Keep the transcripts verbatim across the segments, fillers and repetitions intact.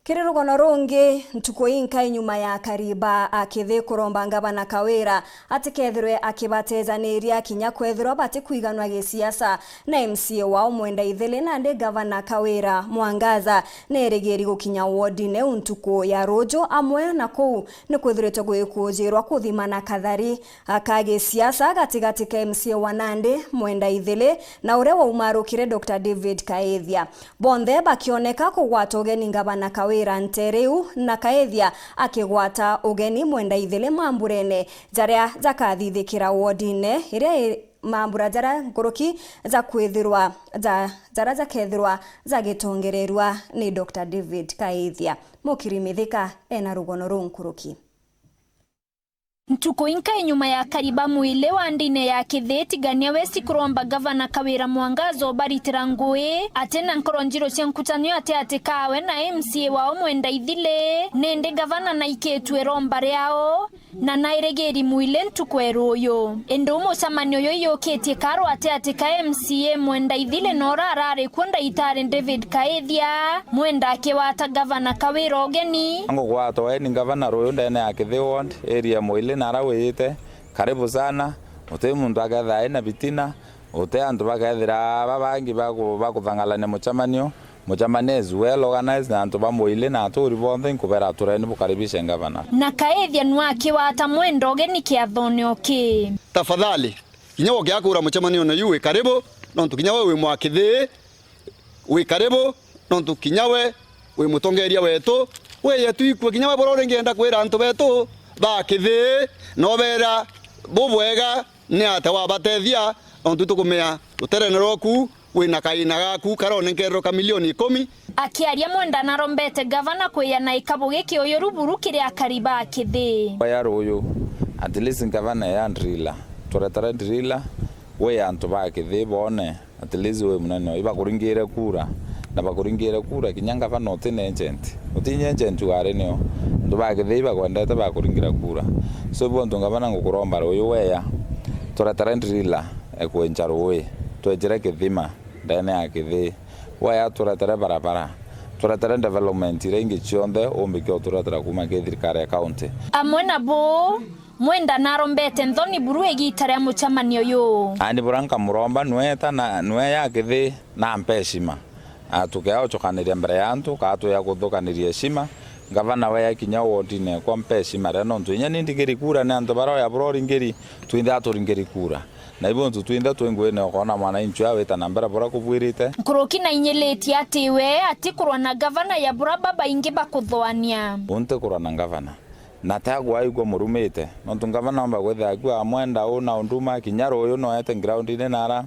Kiri rugono rungi, ntuku inkai nyuma ya Kariba akithi kuromba ngavana Kawira atikethirwe akibatejaniria kinya kwethirwa batikwiganwa gisiasa na M C A wao Mwenda Ithili, nandi ngavana Kawira Mwangaza nerigiri gukinya wodine iu ntuku ya ruju, amwe na kuu ni kwithiritwe gwikujirwa kuthimana kathari ka gisiasa gatigati ka M C A wa nandi Mwenda Ithili na uria waumarukire Doctor David Kaithia. Bonthe bakioneka kugwata ugeni ngavana Kawira ntere iu, na Kaithia akigwata ugeni Mwenda Ithili mamburene jaria jakathithikira wodine iria i-, mambura jaria nkuruki jakwithirwa ja-, jaria jakethirwa jagitongererua ni Doctor David Kaithia. Mukiri Mithika ena rugono ruu nkuruki. Ntuku inkai nyuma ya Kariba mwili wa ndine ya Kithi Tigania West kuromba ngavana Kawira Mwangaza ubaritira ngui, ati na nkoro njiru cia nkutanio ati ati kawe na M C A wao Mwenda Ithili, nindi ngavana naikitue romba riao na nairigiri mwili ntuku ya ruuyu. Indi u mucemanio uyu iyukitie karo ati ati ka M C A Mwenda Ithili na ura arari kuo ndaitari David Kaithia, Mwenda akiwata ngavana Kawira ugeni. Ngugwata ugeni ngavana ruuyu ndene ya Kithi Ward, area Mwili na ara wiyite. Karibu sana. Uti muntu akethira aina bitina, uti antu bakethira babangi baku-, bakuthang'arania mucemanio. Mucemanio is well organized na antu ba Mwili na aturi bonthe, nkubera atureni bukaribishe ngavana. Na Kaithia nwa akiwata Mwenda ugeni kiathone o ki. Tafadhali, kinya woke akura mucemanione yu wi karibu, nontu kinya we wi mwa Kithi, wi karibu, nontu kinya we wi mutongeria wetu. Weye twikue kinya we bura uringienda kwira antu betu ba Kithi, nobera bubwega ni ata wabatethia, nontu tukumea ruterene rwaku wina kaina gaku karonenkererwe ka milioni ikumi. Akiaria Mwenda narombete ngavana kwiyana ikabu giki uyu ruburu kiri akari ba Kithi. Waya ruyu, at least ngavana ya ndrila, turetera ndrila, we antu ba Kithi bone. At least wi munene, ibakuringire kura, na bakuringire kura kinya ngavana uti na agent. Uti na agent wari nio. Antu ba Kithi bakwendete bakuringira kura. So ibo antu ngavana ngukuromba ruyu weya, turetere ndrila ekwenja ruui, twenjire kithima ndene ya Kithi. Weya turetere barabara, turetere development iria ingi cionthe umbike uturetera kuma ki thirikari ya county. Amwe na buu, Mwenda narombete nthoni buru igita ria mucemanio uyu. Ani bura nkamuromba nweta na nwe ya Kithi na mpe heshima. A, tukea ucukaniria mbere ya antu, kaa twea kuthukaniria heshima. Ngavana weya kinya wodine ekwa mpe heshima ria nontu inya ni ndigiri kura ni antu bara oya bura uringiri, twinthe aturingiri kura. Na ibo ntu twinthe twi nguine ukona mwananchi awita na mbere bura kubwirite. Nkuruki na inyilitie ati we atikurwa na ngavana ya bura babaingi bakuthoania. Unti kurwa na ngavana. Na tagwa aigua murumite, nontu ngavana omba kwithira akua Mwenda u na unduma kinya ruyu no ete groundine nara,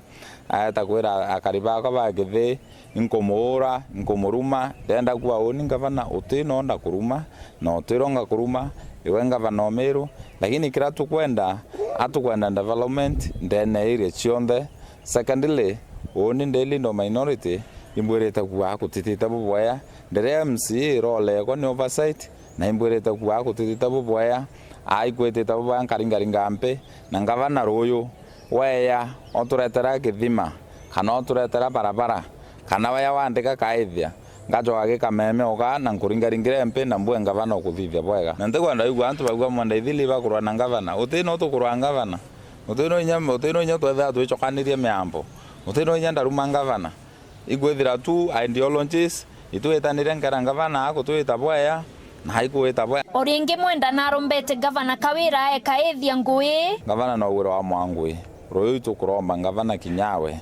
aeta kwira akari bakwa ba Kithi, inkumuura, inkumuruma, ndenda kua uni ngavana uti no ndakuruma, na uti ronga kuruma, iwe ngavana o Meru, lakini kiria tukwenda, atukwenda development ndene area cionthe. Secondly, uni ndi leader of minority, imbwirite kua akutitite bubwea, ndere M C A role ekwa ni oversight, na imbwirite kua akutitite bubwea, aikwitite bubwea nkaringaringa mpi, na ngavana ruyu, weya, oturetera kithima, kana oturetera barabara, kana weya wandika kaithia, ngacoka gikameme uga na nkuringaringire mpi na mbue ngavana ukuthithia bwega. Na ntikwenda igua antu bagua Mwenda Ithili bakurwa na ngavana. Uti no tukurwa ngavana. Uti no inya, uti no inya twethira twicokanirie miambo. Uti no inya ndaruma ngavana. Ikwithira tu ideologies, itwitanire nkera ngavana akutwita bwea, na aikwita bwea. O ringi Mwenda narombete ngavana Kawira aekaithia ngui. Ngavana no wira wa mwangui. Ruyu itukuromba ngavana kinyawe,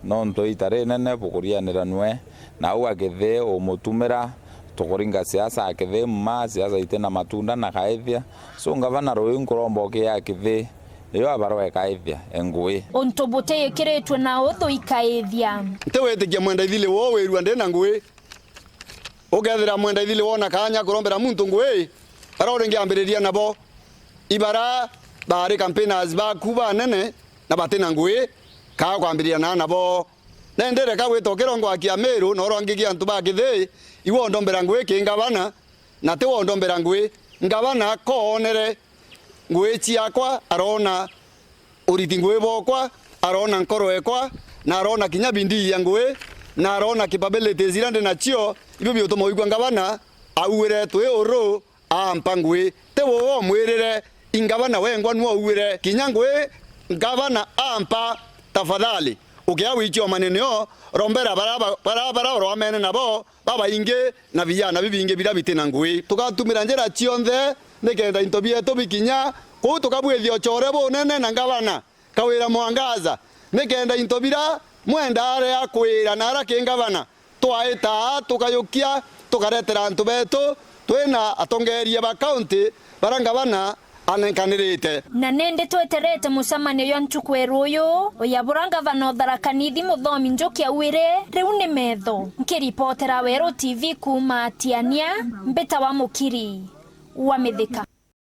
nontu ita rinene bukurianira nwe, na au akithi umutumira, tukuringa siasa akithi mma, siasa itina matunda na kaithia. So ngavana ruyu nkuromba ukia akithi, iyo abarwa ikaithia e ngui. Untu butiikiritwe na uthu ikaithia. Ntiwitikia Mwenda Ithili woo wirua ndi na ngui. Ukethira Mwenda Ithili wona kaanya kurombera muntu ngui, bara uringiambiriria nabo. Ibara baari campaigners baku banene na bati na ngui, kaa kwambiriria naa nabo. Nende reka gwita ukirongo akia Miru na urongikia antu ba Kithii, iwe undombera ngui ki ngavana, na ti we undombera ngui. Ngavana koonere ngui ciakwa, aroona uriti ngui bwokwa, aroona nkoro ekwa, na aroona kinya bidii ya ngui, na aroona capabilities iria ndi nacio, ibio biutuma wigua ngavana auire twi uru, aampa ngui. Ti uu omwirire, i ngavana wengwa nwe ouire. Kinya ngui ngavana aampa, tafadhali, ukia gwichia umanene o, rombera bara, bara, bara urwamene nabo babaingi na vijana bibingi bira biti na ngui. Tugatumira njira cionthe nikenda into bietu bikinya kuu, tukabwithia uchore bunene na ngavana Kawira Mwangaza, nikenda into bira mwendaare akwira na ara ki ngavana, twaitaa tukayukia, tukaretera antu betu, twina atongeeria ba kaunti bara ngavana anenkanirite. Na nindi tweterete mucemanio jwa ntuku ya ruuyu, uya bura ngavana o Tharaka Nithi Muthomi Njuki auire, riu ni metho. Nkiripotera Weru T V kuuma Atiania, mbita wa Mukiri wa Mithika.